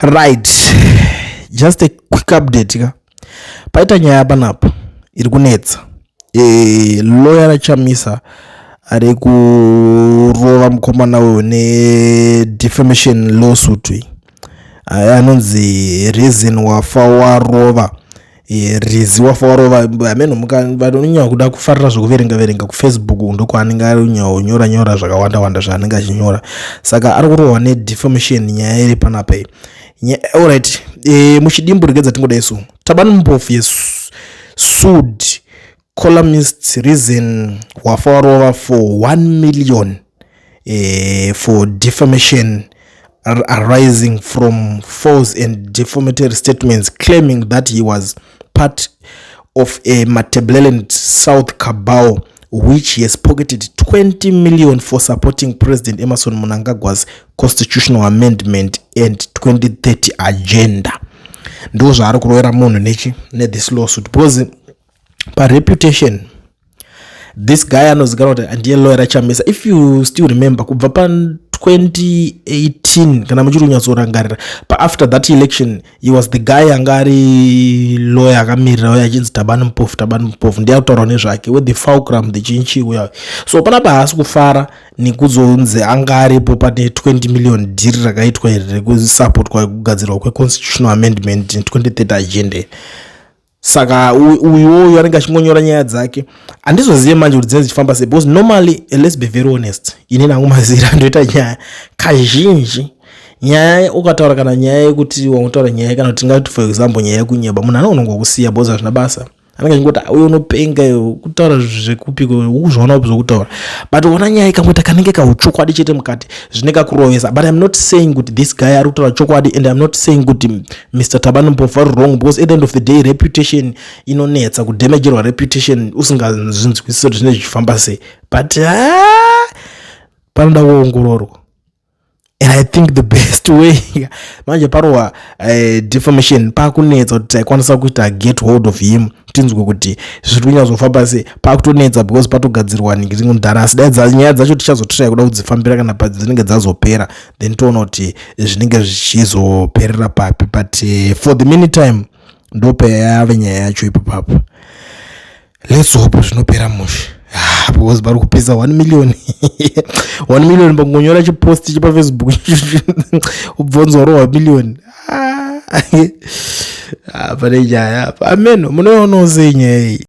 Right, just a quick update ka. Paita nyaya panapa iri kunetsa. Lawyer raChamisa ari kurova mukomana uyu nedefamation lawsuit iyi. Anonzi Reason Wafawarova. Rizi Wafawarova, hameno vanonyanya kuda kufarira zvekuverenga verenga kuFacebook, ndokwaanenge ari kunyanya nyora zvakawanda wanda zvaanenge achinyora. Saka ari kurohwa nedefamation. Nyaya iri panapa iyi, alright, muchidimbu regedza tingodai so: Thabani Mpofu has sued columnist Reason Wafawarova for 1 million for defamation arising from false and defamatory statements claiming that he was part of a Matabeleland South cabal which he has pocketed 20 million for supporting President Emmerson Mnangagwa's constitutional amendment and 2030 agenda. Ndo zvaari kurovera munhu nechi nethis lawsuit, because pareputation this guy anozikanwa kuti ndiye lawyer raChamisa. If you still remember, kubva pa2018, kana muchiri kunyatsorangarira, paafter that election, he was the guy anga ari lawyer akamirira uya achinzi Thabani Mpofu. Thabani Mpofu ndiye akutaurwa nezvake with the fulcrum, the chinchi uya. So panapa haasi kufara nekuzonzi anga aripo pane 20 million deal rakaitwa iri rekusapotwa kugadzirwa kweconstitutional amendment 2030 agenda. Saka uyuwoyu anenge achingonyora nyaya dzake. Handizozive manje kuti dzinenge dzichifamba sei, because normally, let's be very honest, inini hangu mazira andoita nyaya, kazhinji nyaya ukataura, kana nyaya yekuti wautaura nyaya, kana kuti tingati, for example, nyaya yekunyeba, munhu anongongokusiya because hazvina basa. Anenge achingoti, "Uyo unopenga iwe, kutaura zvekupiko, ukuzviona upi zvokutaura?" But ona nyaya ikangoita kanenge kauchokwadi chete mukati, zvinenge kakurovesa. But I'm not saying kuti this guy ari kutaura chokwadi, and I'm not saying kuti Mr Thabani Mpofu ari wrong, because at the end of the day reputation inonetsa, kudamagerwa reputation usingazvinzwisisi kuti zvinenge zvichifamba sei. But panoda kuongororwa, and I think the best way manje parohwa defamation, pakunetsa kuti taikwanisa kuita get hold of him tinzwe kuti zviri kunyatsofamba sei. Pakutonetsa because patogadzirwa ningiri. Asi dai nyaya dzacho tichazotry kuda kudzifambira kana padzinenge dzazopera, then toona kuti zvinenge zvichizoperera papi. But for the meantime, ndopayave nyaya yacho ipapapo. Let's hope zvinopera mushe, ah, because vari kupisa 1 million, 1 million pakungonyora chipost chepaFacebook, ubvonzwa rohwa million. Ah, pane nyaya apa. Ameno munoionawo sei nyaya iyi?